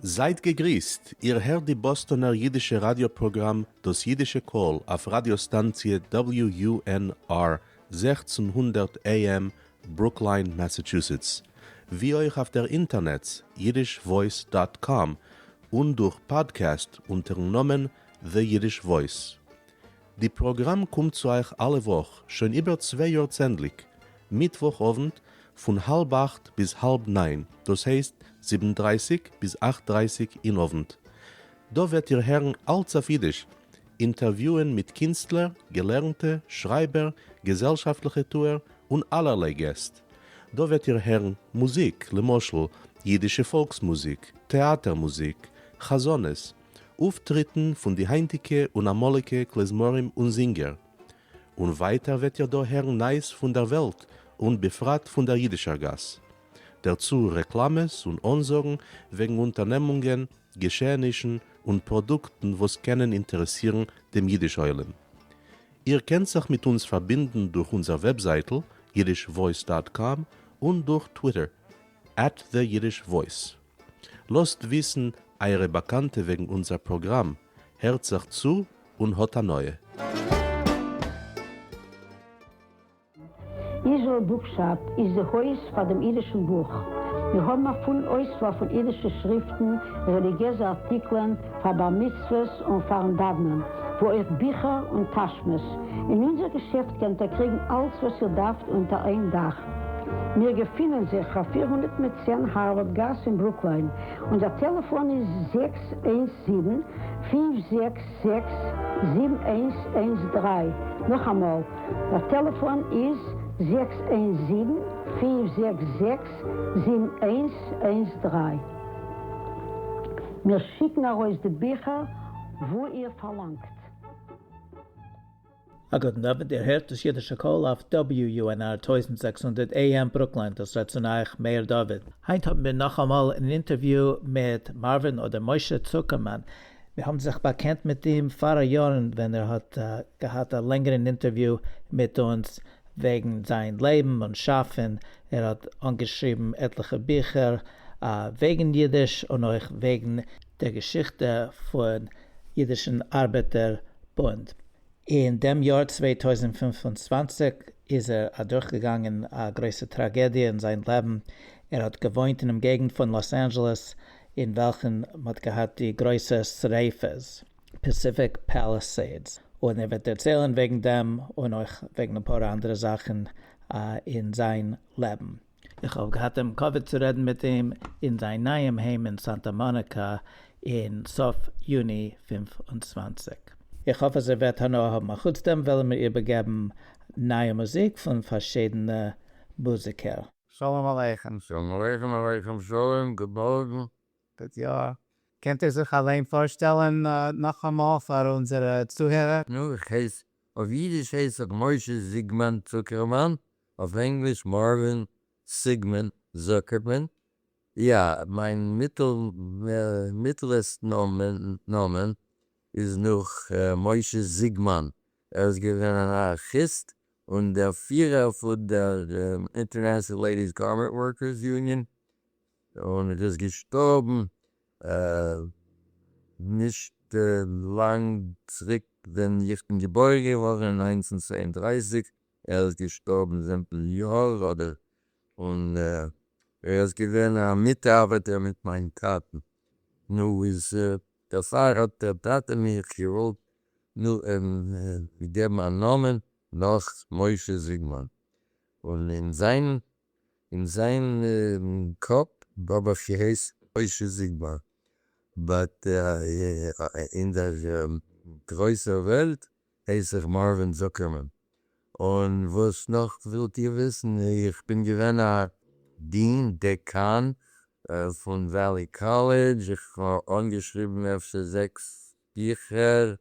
זייט געגריסט, איר הערט די באסטאנער אידישע ראדיא פראגראם דאס אידישע קול אויף ראדיא סטאנציע WUNR 1600 AM ברוקליין מאסאטשוסעטס, ווי אויך אויף דער אינטערנעץ yiddishvoice dot com און דורך פאדקעסט אונטערן נאמען The Yiddish Voice. די פראגראם קומט צו אייך אלע וואך, שוין איבער צוויי יאר צענדליג, מיטוואך אוונט פון האלב אכט ביז האלב ניין, דאס הייסט זיבן דרייסיג ביז אכט דרייסיג אין אוונט. דא וועט איר הערן אלץ אויף אידיש, אינטערוויוען מיט קינסטלער, געלערנטע, שרייבער, געזעלשאפטליכע טוער, און אלערליי געסט. דא וועט איר הערן מוזיק, למשל, אידישע פאלקס מוזיק, טעאטער מוזיק, חזנות, אויפטריטן פון די היינטיגע און אמאליגע כלי-זמרים און זינגער. און ווייטער וועט איר דא הערן נייעס פון דער וועלט און בפרט פון דער אידישער גאס. דערצו רעקלאמעס און אנזאגן וועגן אונטערנעמונגען, געשעענישן און פראדוקטן וואס קענען אינטערעסירן דעם אידיש עולם. איר קענט זיך מיט אונז פארבינדן דורך אונזער וועבזייטל yiddishvoice dot com און דורך טוויטער at the Yiddish Voice. לאזט וויסן אייערע באקאנטע וועגן אונזער פראגראם, הערט זיך צו און האט הנאה. Israel Bookshop איז די הויז פאר דעם אידישן בוך. מיר האבן א פולן אויסוואל פון אידישע שריפטן, רעליגיעזע ארטיקלען, פאר בר מצוות און פארן דאוונען, וואו אויך ביכער און טאשמעס. אין אונזער געשעפט קענט איר קריגן אלץ וואס איר דארפט אונטער איין דאך. מיר געפינען זיך אויף 410 הארווארד גאס אין ברוקליין. אונזער טעלעפאן איז 617 566 7113. נאכאמאל, דער טעלעפאן איז 617 566 7113. מיר שיקן ארויס די ביכער וואו איר פארלאנגט. א גוטן אוונט, איר הערט דאס אידישע קול אויף WUNR 1600 AM ברוקליין, דאס רעדט צו אייך מאיר דוד. היינט האבן מיר נאכאמאל אן אינטערוויו מיט מארווין אדער משה צוקערמאן, מיר האבן זיך באקענט מיט אים פאר א יארן ווען ער האט געהאט א לענגערן אינטערוויו מיט אונז וועגן זיין לעבן און שאפן, ער האט אנגעשריבן עטליכע ביכער וועגן אידיש און אויך וועגן דער געשיכטע פון אידישן ארבעטער בונד. אין דעם יאר 2025 איז ער אדורכגעגאנגען א גרויסע טראגעדיע אין זיין לעבן, ער האט געוואוינט אינעם געגנט פון לאס אנדזשעלעס אין וועלכן מ'האט געהאט די גרויסע שריפות, Pacific Palisades, און ער וועט דערציילן וועגן דעם און אויך וועגן אפאר אנדערע זאכן אין זיין לעבן. איך האב געהאט דעם כבוד צו רעדן מיט אים אין זיין נייעם היים אין סאנטא מאניקא אין סוף יוני 25. איך האף אז איר וועט הנאה האבן. אחוץ דעם וועלן מיר איבערגעבן נייע מוזיק פון פארשידענע מוזיקער. שלום עליכם. שלום עליכם עליכם שלום, גוט מארגן. גוט יאר. קענט איר זיך אליין פארשטעלן נאכאמאל פאר אונזערע צוהערער? נו, איך הייס, אויף אידיש הייס איך משה זיגמאן צוקערמאן, אויף ענגליש מארווין סיגמאן זוקערמאן. יא, מיין מיטלעסט נאמען איז נאך משה זיגמאן, ער איז געווען אן אנארכיסט און דער פירער פון דער International Ladies Garment Workers Union, און ער איז געשטארבן נישט לאנג צוריק ווען איך בין געבוירן געווארן אין 1932, ער איז געשטארבן זעמטן יאר אדער, און ער איז געווען א מיטארבעטער מיט מיין טאטן, נו איז דערפאר האט דער טאטע מיך געוואלט געבן א נאמען נאך משה זיגמאן, און אין זיין אין זיין קאפ האב איך געהייסן משה זיגמאן, but אין דער גרויסער וועלט הייס איך מארווין זוקערמאן. און וואס נאך ווילט איר וויסן? איך בין געווען א dean, דעקאן, פון Valley College, איך האב אנגעשריבן אפשר זעקס ביכער,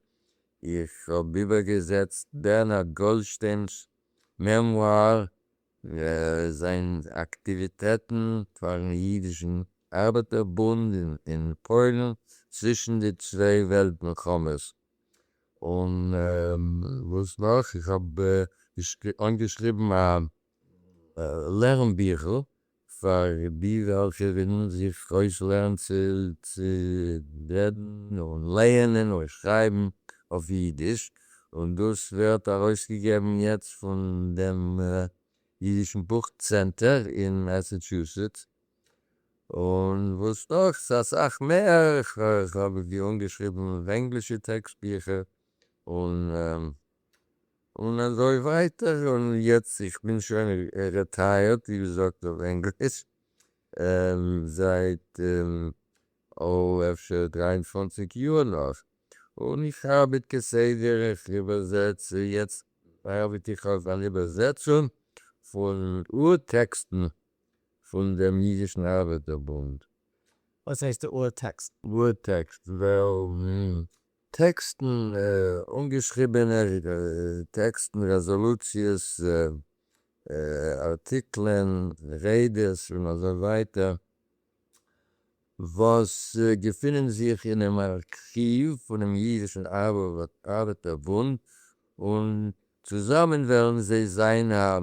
איך האב איבערגעזעצט בערנארד גאלדשטיינ'ס מעמואר, זיין אקטיוויטעטן פארן אידישן ארבעטער בונד אין פוילן צווישן די צוויי וועלט מלחמות. און וואס נאך? איך האב אנגעשריבן א לערן ביכל. פאר די וועלכע ווילן זיך אויסלערנען צו צו רעדן און לייענען און שרייבן אויף אידיש, און דאס ווערט ארויסגעגעבן יעצט פון דעם אידישן בוך צענטער אין מאסאטשוסעטס. און וואס נאך? ס'איז אסאך מער, איך האב אנגעשריבן ענגלישע טעקסט ביכער און און אזוי ווייטער, און יעצט איך בין שוין retired, ווי מ'זאגט אויף ענגליש, זייט או אפשר 23 יאר נאך, און איך ארבעט כסדר, איך איבערזעץ, יעצט ארבעט איך אויף אן איבערזעצונג פון אור-טעקסטן פון דעם אידישן ארבעטער בונד. וואס הייסט די אור-טעקסט? אור-טעקסט, ווייל טעקסטן, אנגעשריבענע טעקסטן, רעזאלוציעס, ארטיקלען, רעדעס און אזוי ווייטער, וואס געפינען זיך אינעם ארכיוו פונעם אידישן ארבעטער בונד, און צוזאמען וועלן זיי זיין א,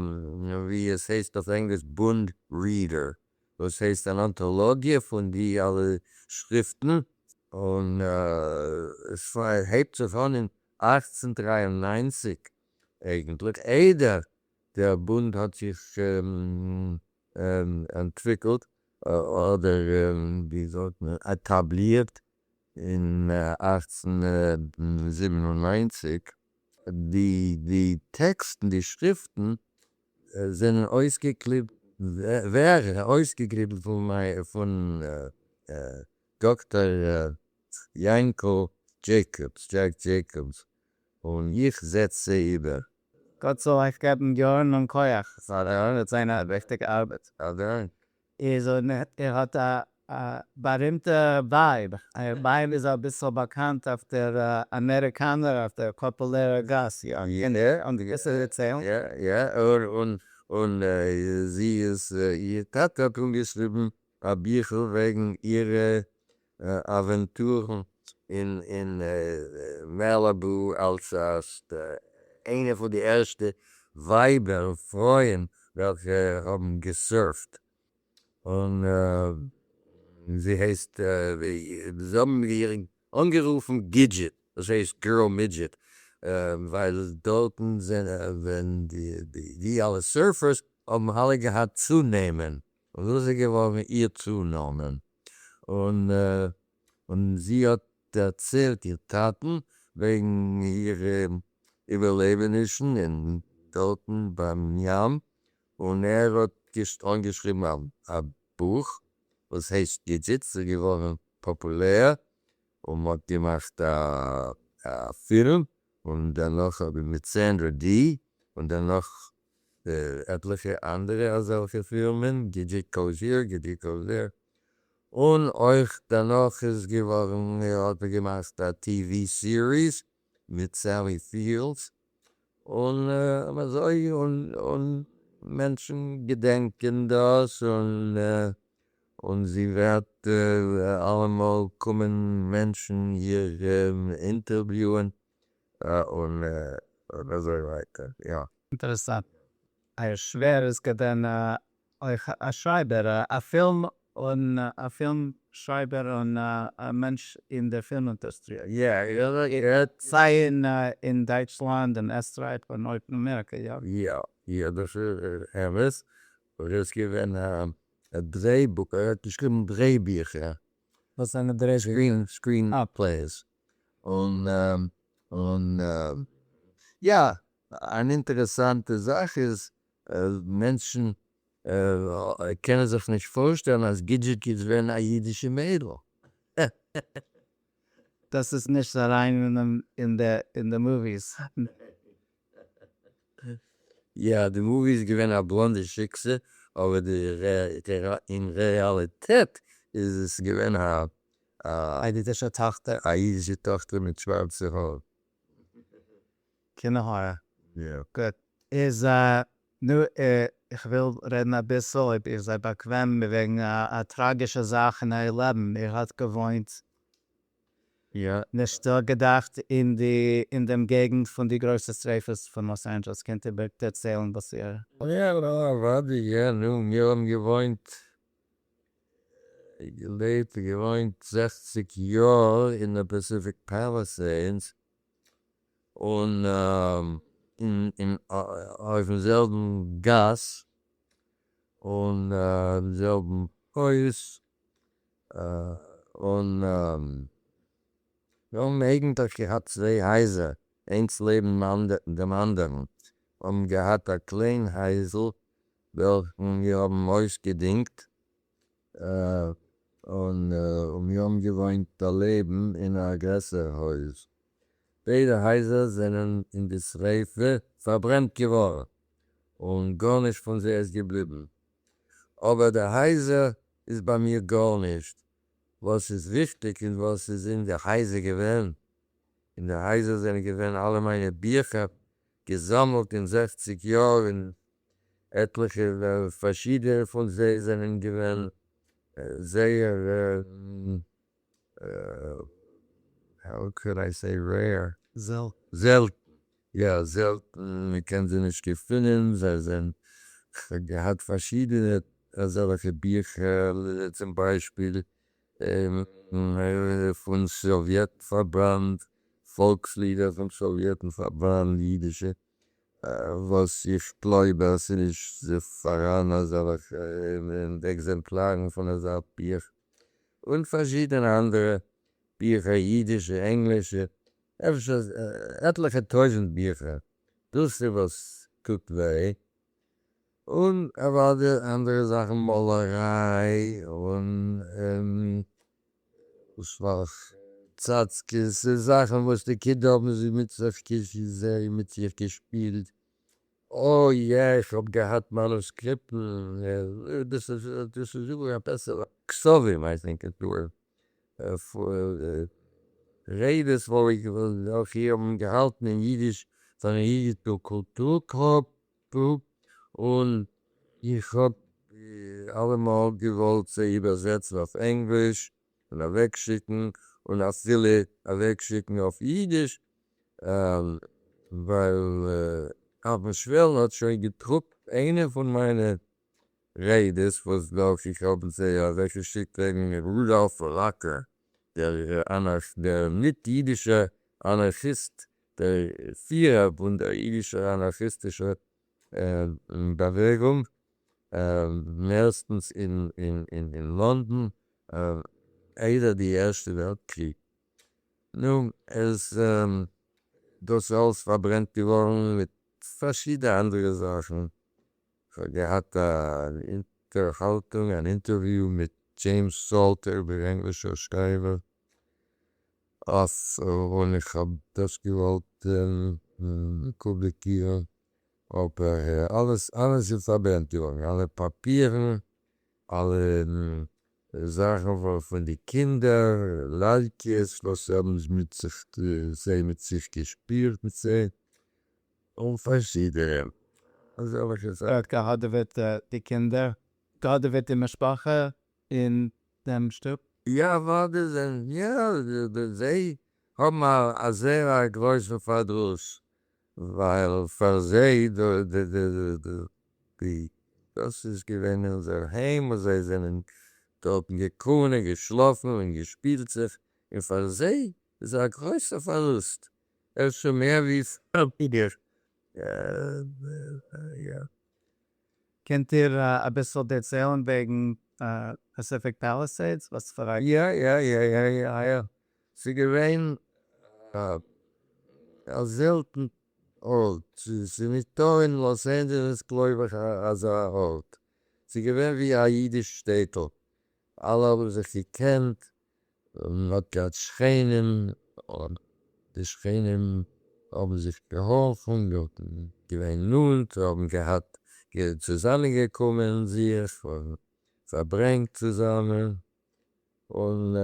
ווי עס הייסט אויף ענגליש, בונד reader, דאס הייסט אן אנטאלאגיע פון די אלע שריפטן, און עס הייבט זיך אן אין 1893 אייגנטליך, איידער דער בונד האט זיך אנטוויקלט, אדער ווי זאגט מען, עטאבלירט אין 1897. די די טעקסטן, די שריפטן, זענען אויסגעקליבן, ווערן אויסגעקליבן פון פון דאקטאר יענקל דזשעיקאבס, דזשעק דזשעיקאבס, און איך זעץ זיי איבער. גאט זאל אייך געבן יארן און כח, ס'זאל זיין א וויכטיגע ארבעט. א דאנק. איז און איר האט א בארימטע ווייב, אייער ווייב איז אביסל באקאנט אויף דער אמעריקאנער, אויף דער פאפולערער גאס, יא? יא, קענסטו דערציילן? יא, יא, און און זי איז, איר טאטע האט אנגעשריבן א ביכל וועגן אירע אוואנטורן אין אין מעליבו אלס איינע פון די ערשטע ווייבער, פרויען, וועלכע האבן גע surf ט. און זי הייסט, זיי האבן איר אנגערופן Gidget, דאס הייסט girl midget, ווייל דארטן זענען ווען די די אלע surfers האבן אלע געהאט צונעמען, און דאס איז געווארן איר צונאמען. און און זי האט דערציילט איר טאטן וועגן אירע איבערלעבענישן אין דארטן ביים ים, און ער האט אנגעשריבן א בוך וואס הייסט Gidget, ס'איז געווארן פאפולער, און מ'האט געמאכט א א פילם, און דערנאך מיט סענדרא די, און דערנאך עטליכע אנדערע אזעלכע פילמען, Gidget Goes Here, Gidget Goes There. און אויך דערנאך איז געווארן, האט מען געמאכט א TV series מיט סעלי פיעלדס, און אזוי, און און מענטשן געדענקען דאס, און און זי ווערט אלעמאל קומען מענטשן איר אינטערוויוען, און אזוי ווייטער, יא. אינטערעסאנט. אייער שווער איז געווען אויך א שרייבער, א פילם און א פילם שרייבער און א מענטש אין דער פילם אינדוסטריע. יא, ער האט. סיי אין אין דייטשלאנד און עסטרייך און אויך אין אמעריקע, יא? יא, יא, דאס איז אמת. ער איז געווען א דרעי-בוך, ער האט געשריבן דרעי-ביכער. וואס זענען דרעי-ביכער? Screenplays. און און יא, אן אינטערעסאנטע זאך איז, מענטשן קענען זיך נישט פארשטעלן אז Gidget איז געווען א אידישע מיידל. דאס איז נישט אריין אין די אין די movies. יא, די movie איז געווען א בלאנדע שיקסע, אבער די אין רעאליטעט איז עס געווען א א אידישע טאכטער. א אידישע טאכטער מיט שווארצע האר. קיין האר. יא. גוט. איז נו, איך וויל רעדן אביסל, אויב איר זייט באקוועם, וועגן א טראגישע זאך אין אייער לעבן. איר האט געוואוינט, יא. נישט געדאכט, אין די אין דעם געגנט פון די גרויסע שריפות פון לאס אנדזשעלעס. קענט איר דערציילן וואס איר? יא, אוודאי, יא, נו, מיר האבן געוואוינט. געלעבט, געוואוינט 60 יאר אין די Pacific Palisades און אין אויפן זעלבן גאס און דעם זעלבן הויז און מיר האבן אייגנטליך געהאט צוויי הייזער, איינס לעבן דעם אנדערן. האבן געהאט א קליין הייזל, וועלכן מיר האבן אויסגעדינגט, און מיר האבן געוואוינט דערלעבן אין א גרעסער הויז. ביידע הייזער זענען אין די שריפה פארברענט געווארן, און גארנישט פון זיי איז געבליבן. אבער די הייזער איז ביי מיר גארנישט. וואס איז וויכטיג און וואס איז אין די הייזער געווען. אין די הייזער זענען געווען אלע מיינע ביכער געזאמלט אין 60 יאר, און עטליכע פארשידענע פון זיי זענען געווען זייער, how could I say rare? זעלטן. זעלטן, יא, זעלטן, מען קען זיי נישט געפינען, זיי זענען, כ'האב געהאט פארשידענע אזעלכע ביכער, צום ביישפיל פון סאוויעט פארבאנד, פאלקסלידער פון סאוויעטן פארבאנד, אידישע, וואס איך גלויב אז ס'איז נישט פאראן אזעלכע עקזעמפלארן פון אזא בוך, און פארשידענע אנדערע ביכער, אידישע, ענגלישע, אפשר עטליכע טויזנט ביכער, דאס איז וואס טוט וויי. און אוודאי אנדערע זאכן, מאלעריי און וואס צאצקעס, זאכן וואס די קינדער האבן זיך מיט זיך מיט זיך געשפילט. אוי יע, איך האב געהאט מאנוסקריפטן, דאס איז דאס איז א בעסערע כתבים, I think it's the word, רעדעס וועלכע איך האבן געהאלטן אין אידיש פארן אידישן קולטור קלוב, און איך האב אלעמאל געוואלט זיי איבערזעצן אויף ענגליש און אוועקשיקן, און אפילו אוועקשיקן אויף אידיש, ווייל אויפן שוועל האט שוין געדרוקט איינע פון מיינע רעדעס, וואס וועלכע איך האב זיי אוועקגעשיקט וועגן רודאלף לאקער, דער דער ניט-אידישער אנארכיסט, דער פירער פון דער אידישער אנארכיסטישער באוועגונג, מערסטנס אין אין לאנדאן, איידער די ערשטע וועלט קריג. נו, עס דאס אלס פארברענט געווארן מיט פארשידענע אנדערע זאכן. איך האב געהאט אן אונטערהאלטונג, אן אינטערוויו מיט דזשעימס סאלטער, דער ענגלישער שרייבער, אויף, און איך האב דאס געוואלט פובליקירן, אבער אלעס אלעס איז פארברענט געווארן, אלע פאפירן, אלע זאכן פון די קינדער, לאלקעס, וואס האבן מיט זיך, זיי מיט זיך געשפילט מיט זיי, און פארשידענע אזעלכע זאכן. ער האט געהאדעוועט די קינדער, געהאדעוועט די משפחה אין דעם שטוב? יא, אוודאי זענען, יא, זיי האבן א זייער א גרויסן פארדרוס, ווייל פאר זיי די דאס איז געווען אונזער היים און זיי זענען דארטן געקומען און געשלאפן און געשפילט זיך, און פאר זיי איז א גרויסער פארלוסט, אפשר מער ווי פאר מיר. יא. קענט איר אביסל דערציילן וועגן Pacific Palisades? וואס פאר א. יא יא יא יא יא יא, ס'איז געווען א זעלטן ארט, ס'איז ניטא אין לאס אנדזשעלעס גלויב איך אזא ארט, ס'איז געווען ווי א אידיש שטעטל, אלע האבן זיך געקענט, מען האט געהאט שכנים, און די שכנים האבן זיך געהאלפן, געווען נאנט, האבן געהאט צוזאמענגעקומען זיך און פארברענגט צוזאמען, און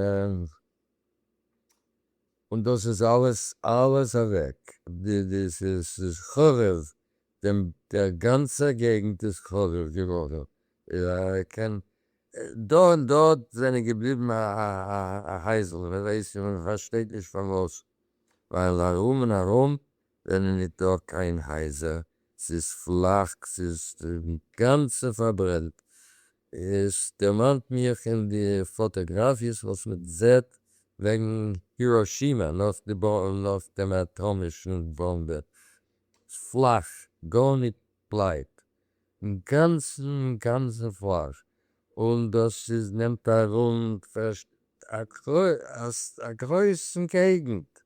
און דאס איז אלעס אלעס אוועק, די ס'איז חרוב, דעם דער גאנצער געגנט איז חרוב געווארן, קען דא און דארט זענען געבליבן א הייזל, מען ווייסט מען פארשטייט נישט פארוואס, ווייל ארום און ארום זענען ניטא קיין הייזער, ס'איז פלאך, ס'איז אינגאנצן פארברענט. עס דערמאנט מיך אין די פאטאגראפיעס וואס מען זעט וועגן היראשימא נאך די נאך דעם אטאמישן באמבע. פלאך, גארניט בלייבט. אינגאנצן אינגאנצן פלאך. און דאס איז נעמט ארום א גרויסן געגנט.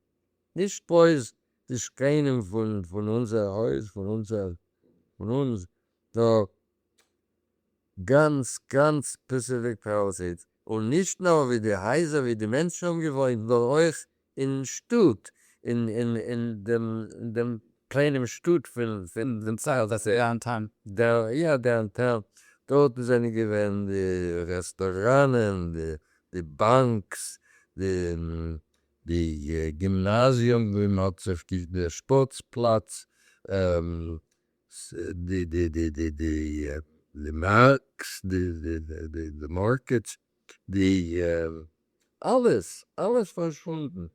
נישט בלויז די שכנים פון פון אונזער הויז, פון אונזער פון אונז, נאר גאנץ גאנץ Pacific Palisades. און נישט נאר ווי די הייזער ווי די מענטשן האבן געוואוינט, נאר אויך אין שטאט, אין אין אין דעם דעם קליינעם שטאט פון פון דעם צייל, דאס איז downtown. דער יא downtown. דארטן זענען געווען די רעסטאראנען, די די banks, די די גימנאזיום ווי מען האט זיך דער ספארטס פלאץ, די די די די די די מארקס, די די די די markets, די אלעס, אלעס פארשוואונדן.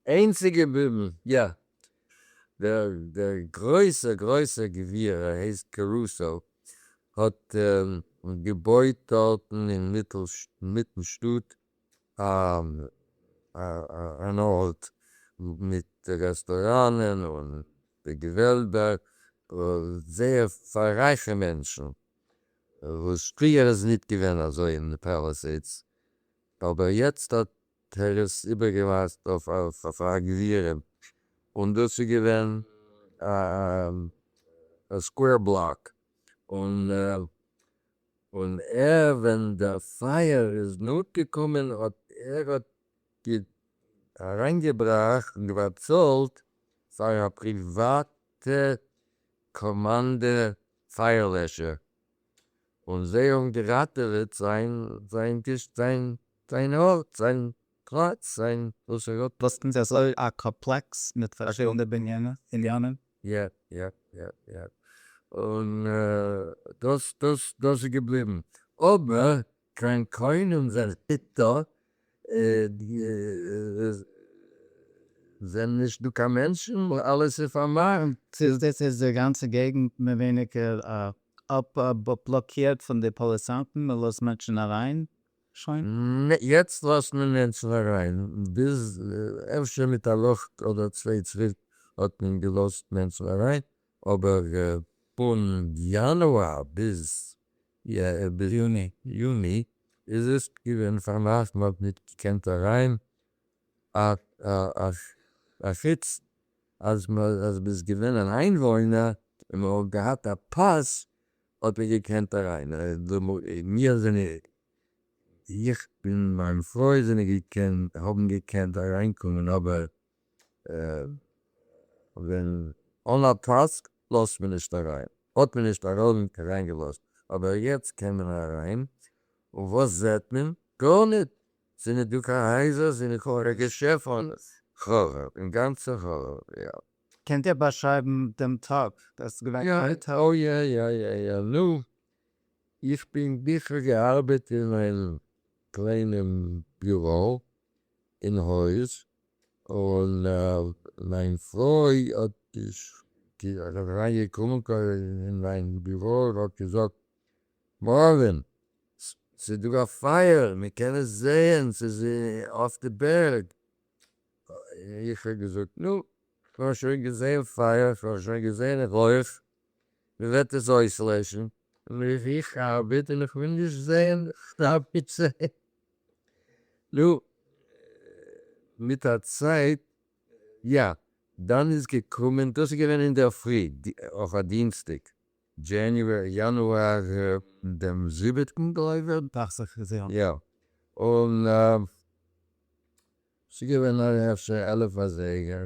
איינציג געבליבן, יא, דער דער גרויסער גרויסער גביר, ער הייסט קארוסא, האט געבויט דארטן אין מיטל מיטן שטאט אן ארט מיט רעסטאראנען און די געוועלבער, זייער פאר רייכע מענטשן, וואס פריער איז ניט געווען אזוי אין די Palisades. אבער יעצט האט ער עס איבערגעמאכט אויף אויף א גבירים. און דאס איז געווען א square block. און און ער, ווען דער פייער איז נאנט געקומען, האט ער האט אריינגעבראכט און באצאלט פאר א פריוואטע קאמאנדע פייערלעשער. און זיי האבן געראטעוועט זיין זיין זיין זיין ארט, זיין פלאץ, זיין וואס ער האט. וואס איז אזוי א קאמפלעקס מיט פארשידענע בנינים? יא, יא, יא, יא. און דאס דאס דאס איז געבליבן. אבער קיין קונים זענען ניט דא, זענען נישט דא קיין מענטשן, אלעס איז פארמאכט. דאס איז די גאנצע געגנט מער ווייניגער אפבלאקירט פון די פאליצאנטן, מען לאזט מענטשן אריין שוין? נע, יעצט לאזט מען מענטשן אריין, ביז אפשר מיט א וואך אדער צוויי צוריק האט מען געלאזט מענטשן אריין, אבער פון יאנואר ביז ביז יוני יוני איז עס געווען פארמאכט, מען האט ניט געקענט אריין, א חוץ אז מען איז געווען אן איינוואוינער און מען האט געהאט א פאס האט מען געקענט אריין. מיר זענען, איך און מיין פרוי זענען געקענט, האבן געקענט אריינקומען, אבער ווען אן א פאס לאזט מען נישט אריין, האט מען נישט אריינגעלאזט, אבער יעצט קען מען אריין, און וואס זעט מען? גארניט! ס'איז ניט דא קיין הייזער, ס'איז ניט קיין געשעפטן, חרוב, אינגאנצן חרוב, יא. קענט איר באשרייבן דעם טאג? דאס איז געווען יא, אוי יא יא יא יא, נו, איך בין זיכער געארבעט אין מיין קליינעם ביורא אין הויז, און מיין פרוי האט אריינגעקומען אין מיין ביורא און האט געזאגט, מארווין, ס'איז דא א פייער, מען קען עס זעהן, ס'איז אויף די בערג. איך האב געזאגט, נו, כ'האב שוין געזעהן פייער, כ'האב שוין געזעהן רויך, מען וועט עס אויסלעשן. און איך ארבעט און איך וויל נישט זעהן, איך דארף נישט זעהן. נו, מיט א צייט, יא, דאן איז געקומען, דאס איז געווען אינדערפרי, אויף א דינסטאג, January, יאנואר דעם זיבעטן, גלייב איך. דאכט זיך אז יא. יא. און ס'איז געווען אפשר 11 אזייגער,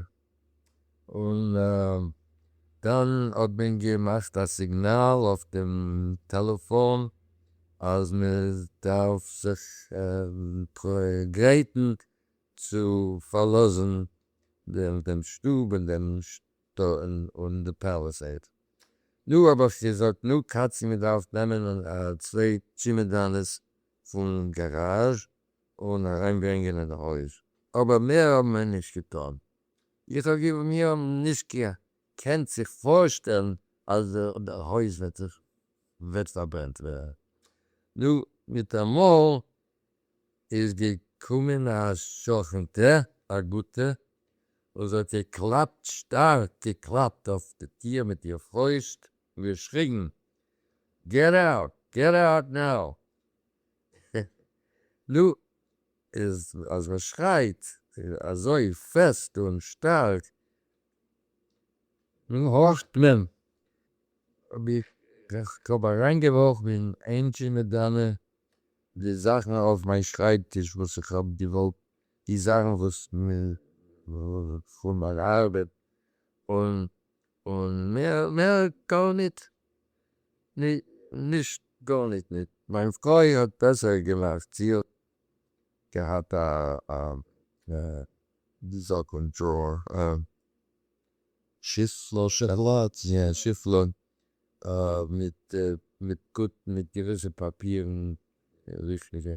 און דאן האט מען געמאכט א סיגנאל אויף דעם טעלעפאן אז מען דארף זיך גרייטן צו פארלאזן דעם דעם שטוב און דעם און די Palisade. נו, האב איך געזאגט, נו, קאצי, מען דארף נעמען צוויי טשעמאדאנעס פון גאראזש און אריינברענגען אין הויז. אבער מער האבן מיר נישט געטאן. איך האב מיר האבן נישט געקענט זיך פארשטעלן אז דער הויז וועט זיך וועט פארברענט ווערן. נו, מיט אַ מאָל איז געקומען אַ שכנטע, אַ גוטע, און זי האָט געקלאַפּט, שטאַרק געקלאַפּט אויף די טיר מיט איר פֿויסט און געשריגן, Get out! Get out now! נו, איז אַז מע שרײַט אַזוי פֿעסט און שטאַרק, נו, האָרכט מען. האָב איך, איך האָב אַרײַנגעוואָרפֿן אין איין טשעמעדאַנע די זאַכן אויף מײַן שרײַבטיש, וואָס איך האָב געוואָלט, די זאַכן, וואָס פֿון מײַן אַרבעט, און, און מער, מער גאָרניט, נישט, גאָרניט ניט. מײַן פֿרוי האָט בעסער געמאַכט. זי האָט געהאַט אַ, אַ, ווי זאָגט מען, drawer, שיפֿלאָד, שופֿלאָד. יאָ, שיפֿלאָד, מיט, מיט גוט, מיט געוויסע פּאַפּירן, ריכטיקע.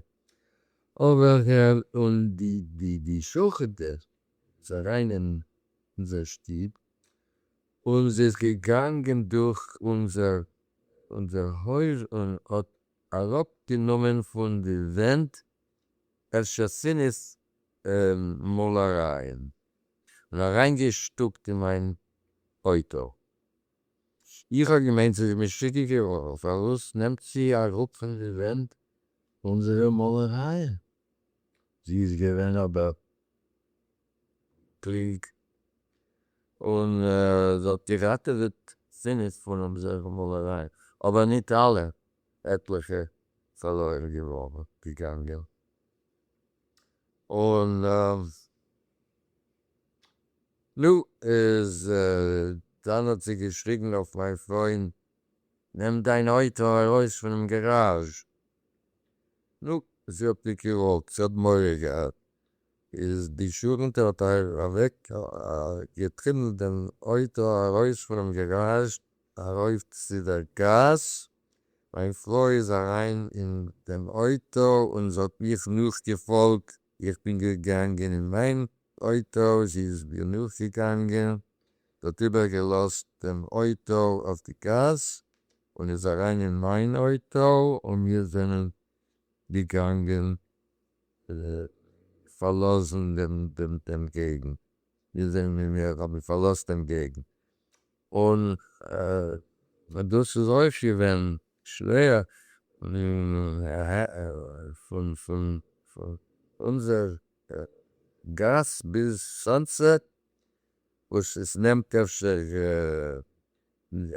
אָבער, און די, די, די שכנטע איז אַרײַן אין אונדזער שטוב און זי איז געגאַנגען דורך אונדזער, אונדזער הויז און האָט אַראָפּגענומען פֿון די ווענט אפֿשר פֿינף מאָלערײַען און אַרײַנגעשטופּט אין מײַן אויטאָ. איך האָב געמיינט, זי איז משוגע געוואָרן. פֿאַר וואָס נעמט זי אַראָפּ פֿון די ווענט אונדזערע מאָלערײַען? זי איז געווען אָבער קלוג און זי האָט געראַטעוועט פֿינף פֿון אונדזערע מאָלערײַען, אָבער ניט אַלע, עטלעכע פֿאַרלוירן געוואָרן, געגאַנגען. און נו, איז דאַן האָט זי געשריגן אויף מײַן פֿרוי, נעם דײַן אויטאָ אַרויס פֿונעם גאַראַזש. נו, זי האָט ניט געוואָלט, זי האָט מורא געהאַט. איז די שכנטע האָט אַוועק געטריבן דעם אויטאָ אַרויס פֿונעם גאַראַזש, אַרויף צו דער גאַס. מײַן פֿרוי איז אַרײַן אין דעם אויטאָ און זי האָט מיך נאָכגעפֿאָלגט. איך בין געגאַנגען אין מײַן אויטאָ, זי איז מיר נאָכגעגאַנגען, זי האָט איבערגעלאָזט דעם אויטאָ אויף די גאַס און איז אַרײַן אין מײַן אויטאָ און מיר זענען געגאַנגען פֿאַרלאָזן דעם, דעם, דעם געגנט. מיר זענען, מיר האָבן פֿאַרלאָזט דעם געגנט. און דאָס איז אויך געווען שווער פֿון, פֿון, פֿון אונדזער גאַס ביז Sunset, וואָס עס נעמט אפֿשר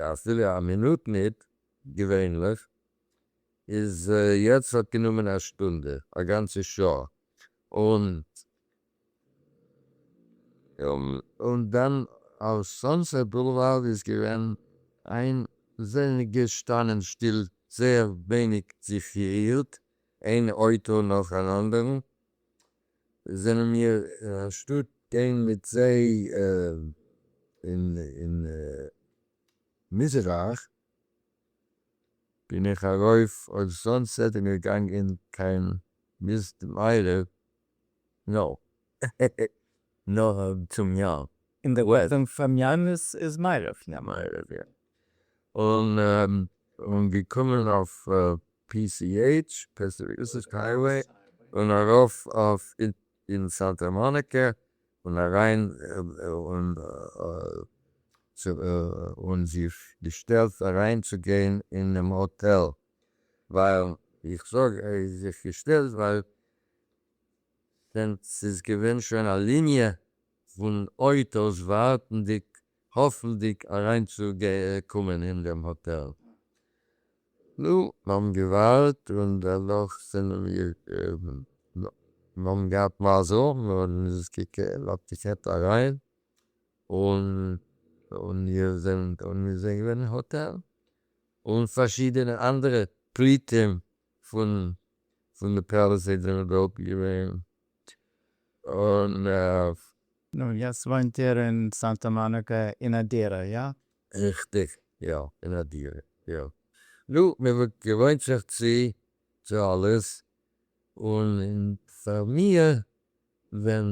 אַפֿילו אַ מינוט ניט, געוויינלעך, איז יעצט האָט גענומען אַ שטונדע, אַ גאַנצע שעה. און, און דאַן אויף Sunset Boulevard איז געווען איין, זענען געשטאַנען שטיל, זייער ווייניק זיך גערירט, איין אויטאָ נאָך אַן אַנדערן. זענען מיר אַנשטאָט גיין מיט זיי אין, אין מיזרח, בין איך אַרויף אויף Sunset און געגאַנגען קיין מערבֿ. No. נאָר צום ים. אין דער ריכטונג פֿון ים איז, איז מערבֿ, יאָ. מערבֿ, יאָ. און, און געקומען אויף PCH, Pacific Highway, און אַרויף אויף אין, אין Santa Monica און אַרײַן און, צו, און זיך געשטעלט אַרײַנצוגיין אין דעם האָטעל. ווײַל, איך זאָג, זיך געשטעלט, ווײַל דען ס'איז געווען שוין אַ ליניע פֿון אויטאָס וואַרטנדיק, האָפֿנדיק אַרײַנצוקומען אין דעם האָטעל. נו, מיר האָבן געוואַרט און דערנאָך זענען מיר, מיר האָבן געהאַט מזל, מיר האָבן עס געקענט, געקענט אַרײַן און, און מיר זענען, און מיר זענען געווען אין האָטעל. און פֿאַרשיידענע אַנדערע פּליטים פֿון, פֿון די Palisades זענען דאָרט געווען. און, נו, יעצט וואוינט איר אין Santa Monica אין אַ דירה, יאָ? ריכטיק, יאָ, אין אַ דירה, יאָ. נו, מען געוואוינט זיך צו, צו אַלעס. און פֿאַר מיר, ווען,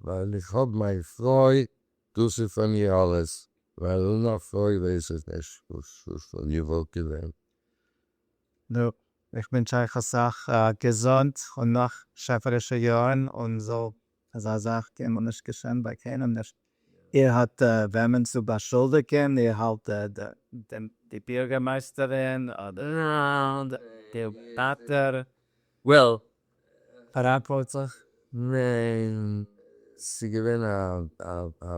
ווײַל איך האָב מײַן פֿרוי, דאָס איז פֿאַר מיר אַלעס. ווײַל אָן אַ פֿרוי ווייס איך נישט, וואָס, וואָס פֿון מיר וואָלט געווען. נו, איך ווינטש אײַך אַ סך געזונט און נאָך שעפֿערישע יאָרן און זאָל אַזאַ זאַך קיינמאָל נישט געשען בײַ קיינעם נישט. איר האָט וועמען צו באַשולדיקן? איר האַלט די בירגערמײַסטערין אָדער די גובערנאַטאָר? Well, פֿאַראַנטוואָרטלעך? ניין, ס'איז געווען אַ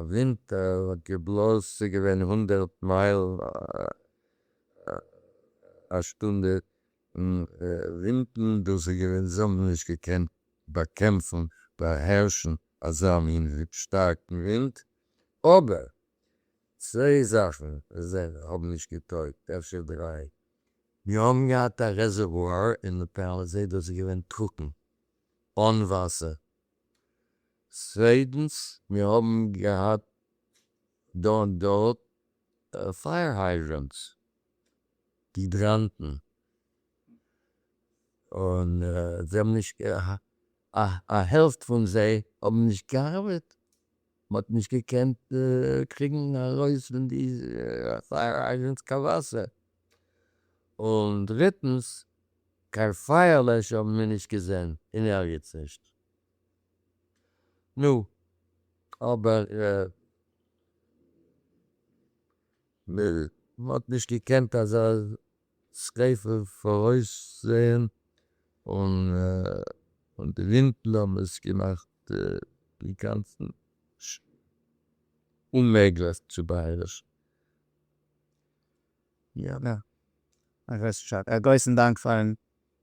ווינט, האָט געבלאָזט, ס'איז געווען 100 מייל אַ שטונדע ווינטן, דאָס איז געווען, זיי האָבן נישט געקענט באַקעמפֿן, באַהערשן אַזאַ מין שטאַרקן ווינט. אָבער צוויי זאַכן האָבן נישט געטויגט, אפֿשר דרײַ. מיר האָבן געהאַט אַ רעזערוואַר אין די Palisades, דאָס איז געווען טרוקן, אָן וואַסער. צווייטנס, מיר האָבן געהאַט דאָ און דאָרט fire hydrants, הידראַנטן. און זיי האָבן נישט, אַ העלפֿט פֿון זיי האָבן נישט געאַרבעט. מ'האָט נישט געקענט קריגן אַרויס פֿון די fire hydrants קיין וואַסער. און דריטנס, קיין פֿײַערלעשער האָבן מיר נישט געזען, אין ערגעץ נישט. נו, אָבער מ'האָט נישט געקענט אַזאַ שׂריפֿה פֿאָרויסזען און די ווינטן האָבן עס געמאַכט אין גאַנצן אוממעגלעך צו באַהערשן. יאָ, אַ גרויסן שאַד. אַ גרויסן דאַנק פֿאַרן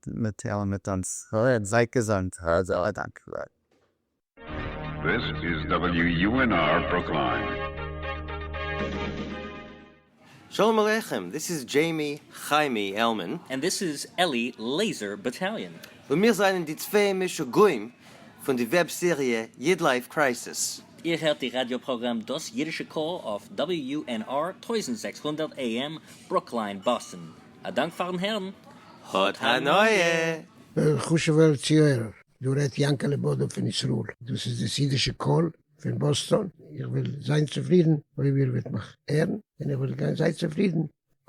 מיטטיילן מיט אונדז. זײַט געזונט. אַ דאַנק. This is WUNR Brookline. Shalom Aleichem. This is Jamie Jaime Elman. And this is Ellie Laser Battalion. און מיר זײַנען די צוויי משוגעים פֿון דער וועב־סעריע YidLife Crisis. איר הערט די ראַדיאָ־פּראָגראַם דאָס ייִדישע קול אויף WUNR 1600 AM, Brookline, Boston. אַ דאַנק פֿאַרן הערן. האָט הנאה! חשובֿער צוהערער, דאָ רעדט יאַנקעלע באָדע פֿון ישׂראל. דאָס איז דאָס ייִדישע קול פֿון באָסטאָן. איך וועל זײַן צופֿרידן, אויב איר וועט מיך הערן, און איך וועל זײַן צופֿרידן,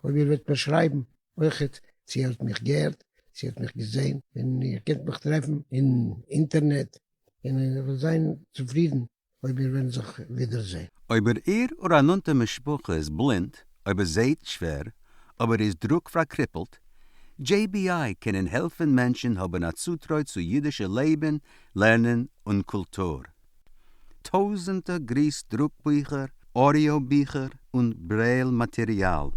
אויב איר וועט מיר שרײַבן. אויכעט, צי איר האָט מיך געהערט, צי איר האָט מיך געזען, און איר קענט מיך טרעפֿן אין אינטערנעט, און איך וועל זײַן צופֿרידן, אויב מיר וועלן זיך ווידערזען. אויב איר אָדער אַ נאָענטע משפּחה איז בלינד, אויב עס זעט שווער, אָדער איז דרוק פֿאַרקריפּלט, JBI קענען העלפֿן מענטשן האָבן אַ צוטרוי צו ייִדישע לעבן, לערנען און קולטור. טויזנטער גרויסע דרוקביכער, אוידיאָביכער און ברייל־מאַטעריאַל.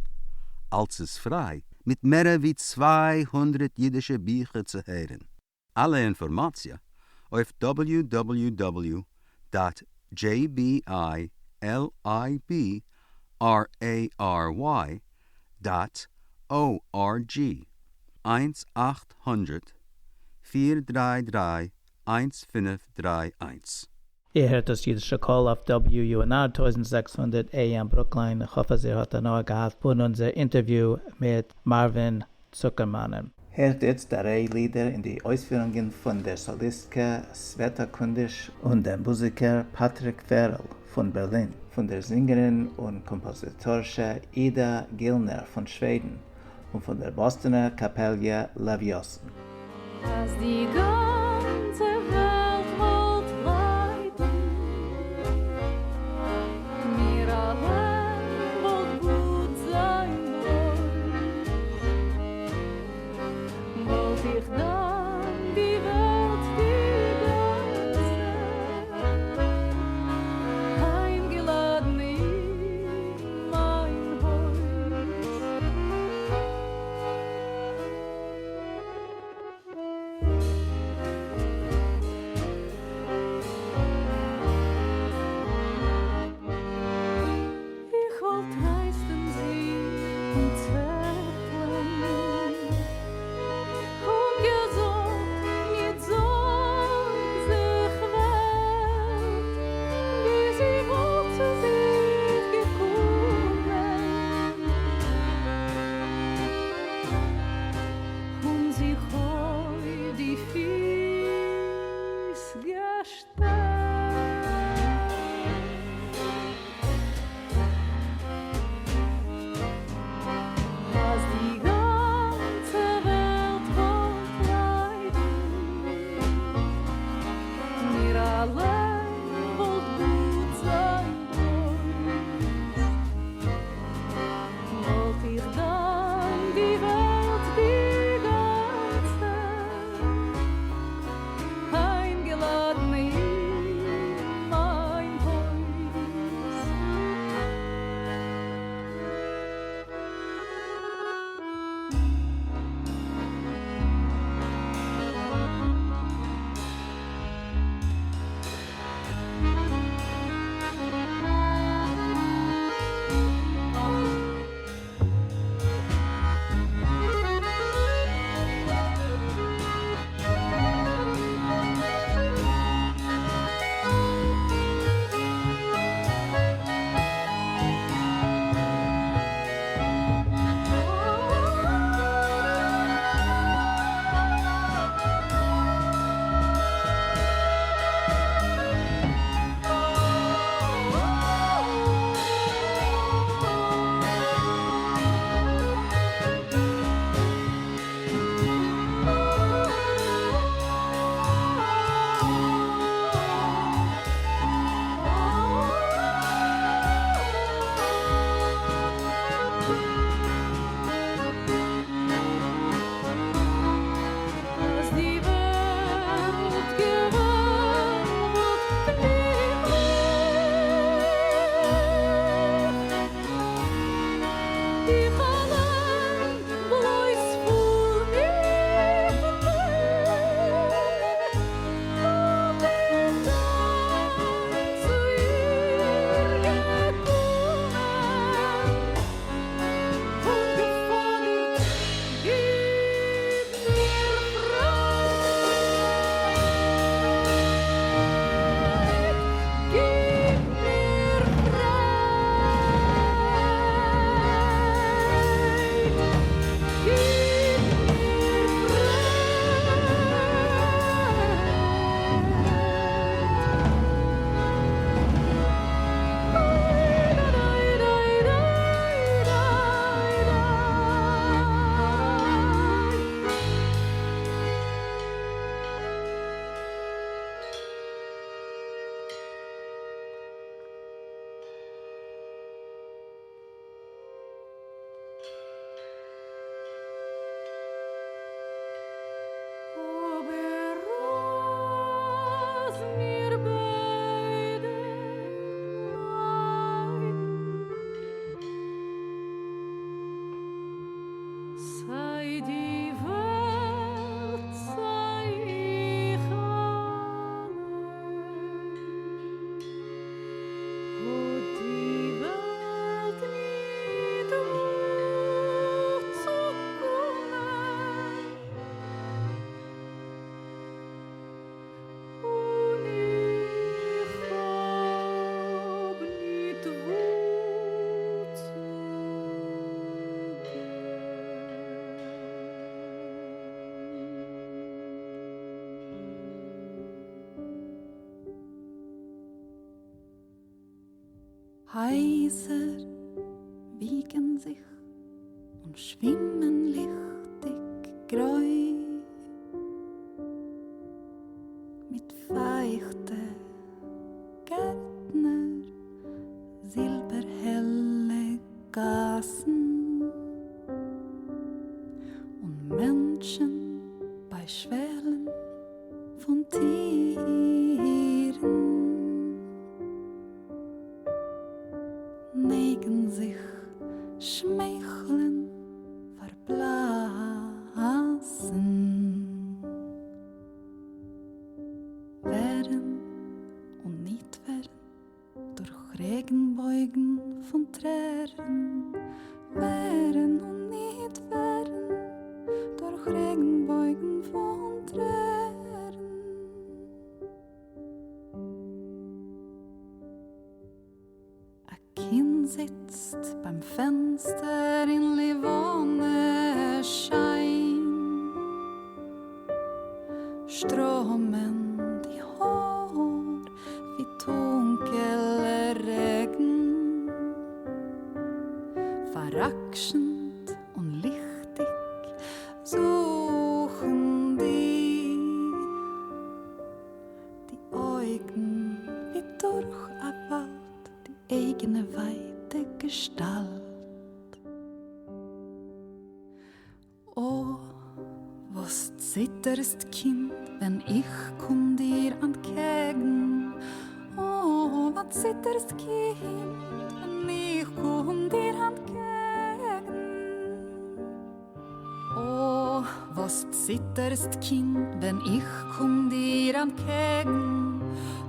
אַלץ איז פֿרײַ, מיט מער ווי 200 ייִדישע ביכער צו הערן. אַלע אינפֿאָרמאַציע אויף www.jbilibrary.org 1 800 433 1531. איר הערט דאָס ייִדישע קול אויף WUNR 1600 AM Brookline. איך האָף, אַז איר האָט הנאה געהאַט פֿון אונדזער אינטערוויו מיט מאַרווין צוקערמאַנען. הערט איצט אַ ריי לידער אין די אויספֿירונגען פֿון דער סאָליסטקע סוועטאַ קונדיש און דעם מוזיקער פּאַטריק פֿערל פֿון בערלין, פֿון דער זינגערין און קאָמפּאָזיטאָרשע אידאַ גילנער פֿון שוועדן און פֿון דער באָסטאָנער קאַפּעליע לעוויאָסן. אַז די גאַנצע וועלט וואָלט לײַדן, מיר אַליין וואָלט גוט זײַן בלויז. וואָלט איך דאַן די וועלט די גאַנצע אײַנגעלאַדן אין מײַן הויז. איך וואָלט טרייסטן זי און צערטלען און געזאָגט, ניט זאָרג זיך וועלט, ווי זי וואָלט צו זיך געקומען און זיך אויף די פֿיס געשטעלט. אַז די גאַנצע וועלט וואָלט הייזער wiegen sich und schwimmen lichtig greu mit feuchte Gärtner, silberhelle Gassen und Menschen bei Schwellen von Tieren neigen sich, schmeicheln, verblasen. Werden und nicht werden durch Regenbeugen von Tränen. Werden und nicht werden durch Regenbeugen von Tränen. A Kind sitzt beim Fenster in Livone Schein. Stromen die Haar wie dunkeler Regen. Verrakschend und lichtig suchen die die Augen wie durch a Wald, die eigene weite Gestalt. Oh, was zitterst, Kind, wenn ich komm dir entgegen? Oh, was zitterst, Kind, wenn ich komm dir entgegen? Oh, was zitterst, Kind, wenn ich komm dir entgegen?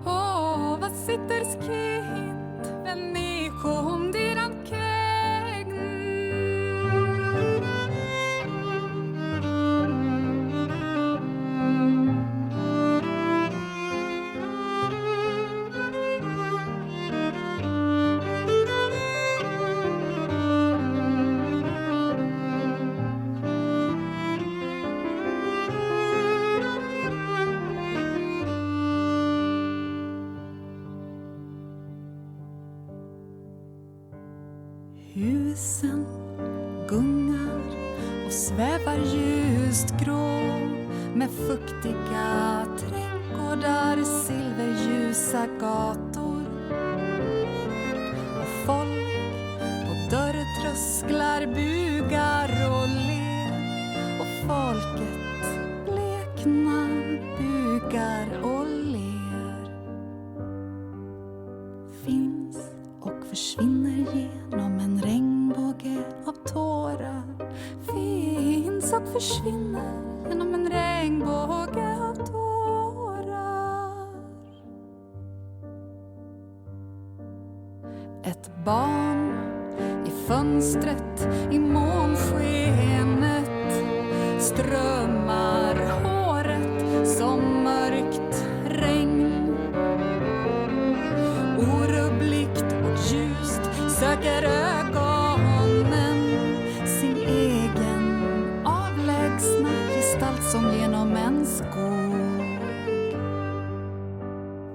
Oh, was zitterst, Kind, wenn ich komm dir entgegen? Husen gungar och svävar ljust grå med fuktiga trädgårdar, silverljusa gator och folk på dörrtrösklar bugar och ler och folket bleknar, bugar och ler. Finns och försvinner genom en regnbåge av tårar. Finns och försvinner genom en regnbåge av tårar. Ett barn i fönstret i månskenet strömmar håret som mörkt regn. Orubbligt och ljust söker ögonen sin egen avlägsna gestalt som genom en skog.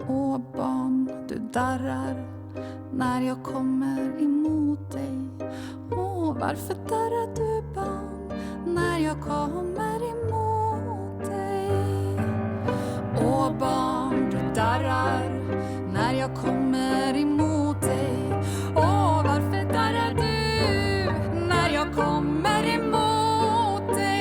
Å barn, du darrar när jag kommer emot dig. Å, varför darrar du barn när jag kommer emot dig? Å barn, du darrar när jag kommer emot dig. Å, varför darrar du när jag kommer emot dig?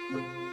Thank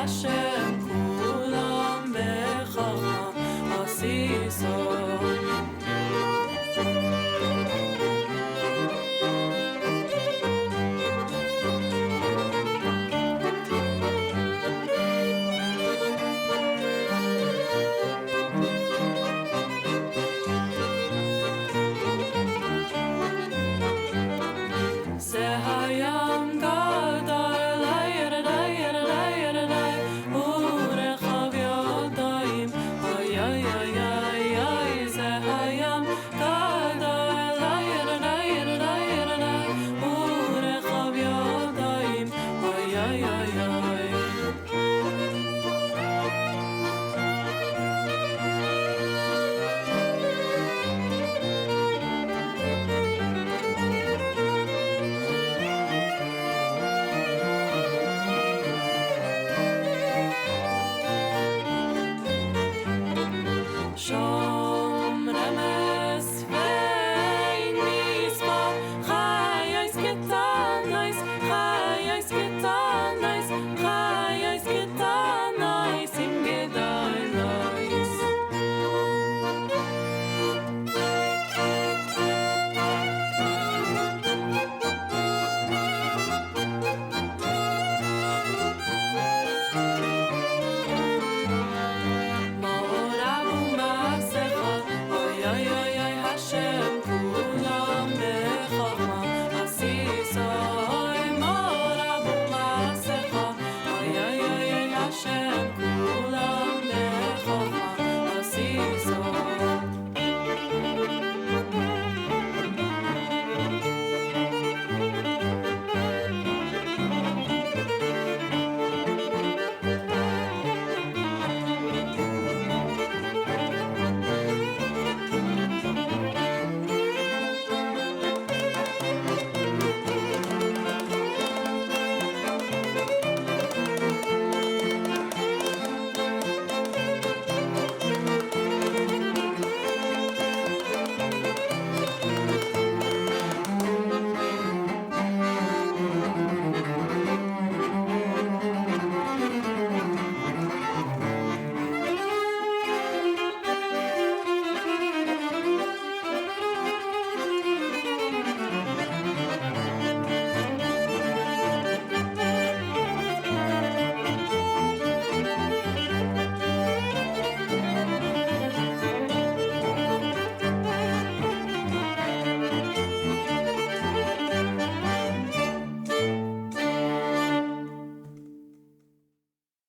אשר כולם בחכמה עשית.